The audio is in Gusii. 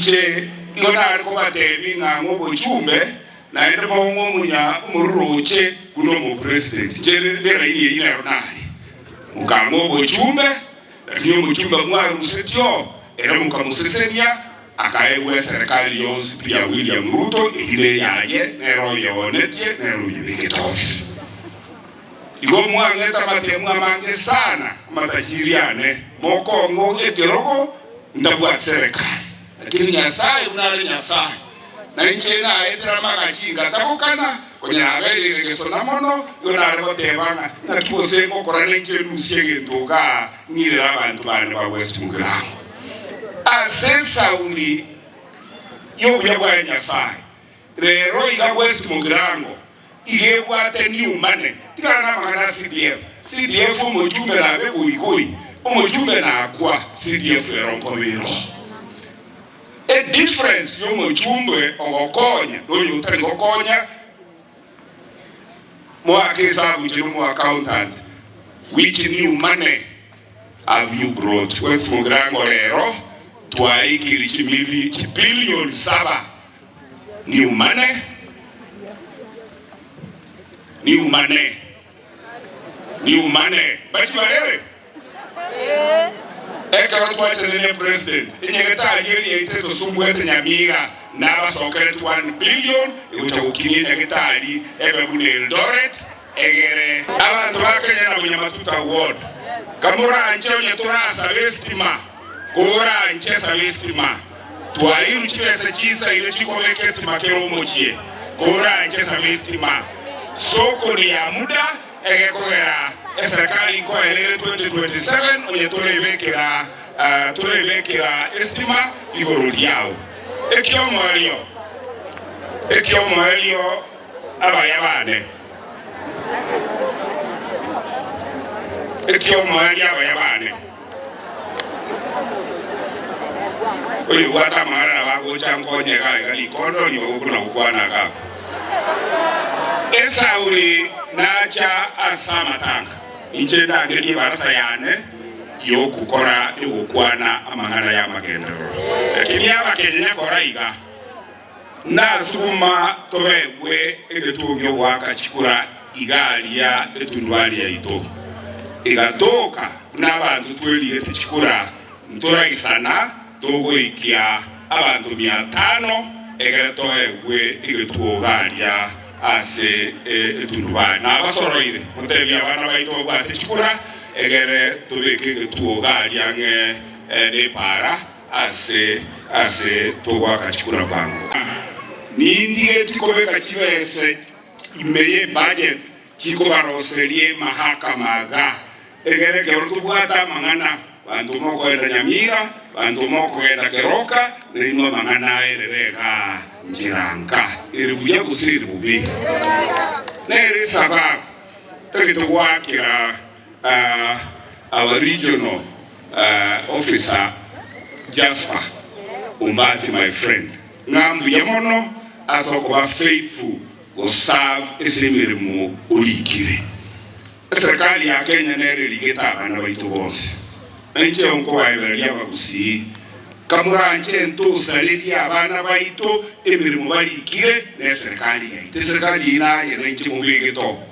Inche nigo nare kobateebia ng'a ng'a obochumbe, naende mong'e omuya omororoche buna omopresident. Inche neraini eyio nero nare. Mokang'a obochumbe, lakini omochumbe mwarusetie oo, ere mokamosesenia, akaegwa eserekari yonsi pi ya William Ruto, eyio neyaye, nere oyeonetie, nere oyebegete onsi. Igo mwang'ete amatemu amange sana, amatachiri ane, mokong'o ekerogo ntabwati serekari. Lakini Nyasae buna are Nyasae, na inche naetire amagachi ngatabokana, konya nabereire gesona mono, igo nare goteba ng'a naki gose ngokora nainche ndusie egento igaa ng'irere abanto bane ba West Mugirango. Ase esauri y'obuya bwaye Nyasae, rero iga West Mugirango iga ebwate new money, tigana namang'ana a CDF, CDF omochumbe nabe goigoi, omochumbe nakwa, CDF ero nkoba ero. E difference yomochumbe ogokonya na oyo otari gokonya, moake esabu inche nomo accountant, which new money have you brought? West Mugirango rero twaikiri chimili chibillion saba New money, new money, new money. Bachibarere? Ekero twachenenia president, enyagetari eria yaito etosumbuete Nyamira nabasokereti 1 billion egocha gokinia enyagetari ebe buna Eldoret egere abanto ba Kenya na Bunyamatuta ward kamoranche onye torasabe estima koranche sabe estima Twairwe chibesa chinsaine chikobeka estima kera omochie, koranche saba estima. Soko ni ya muda egekogera eserekari nkoera ere 2027 onye torebekera torebekera estima igoro riao. Ekiomoerio ekiomoerio abaya bane ekiomoerio abaya bane. Oyobwate amang'ana nabo agocha nkonye iga iga rikondo rigo buna gokwana iga abwo. Esauli nacha ase amatanga, inche ndangerie ebarasa yane y'ogokora y'ogokwana amang'ana y'amagenderero. Lakini abakenyenya kora iga, nasuguma tobegwe egetuo gi'ogoaka chikura iga aria etundubari yaito. Egatoka buna abanto twerigete chikura ntoraisana togoikia abanto mia tano ekero toegwe egetuo iga aria ase etundubari. Nabasoroire motebie abana baito babwate chikura egere tobeke egetuo iga aria ang'e nepaara. Ase ase togoaka chikura bwango. Nindigeti kobeka chibese ime ye budget chikobaroseria emahakama iga, egere ekero tobwate amang'ana, banto mokoenda Nyamira, banto mokogenda Keroka, nainwe amang'ana aerere igaa nchera nka, ere buya gose ere bobe. Nere esababu tagete goakera our regional Officer Jasper Ombati my friend ng'a mbuya mono ase okoba faithful go serve ase emeremo orikire. Eserikali ya Kenya nere erigete abana baito bonsi. Na inche nkobaebereria abagusii kamoranche ntosarerie abana baito emeremo barikire ne eserikali yaito. Eserikali eyio naye nainche mobegete oo.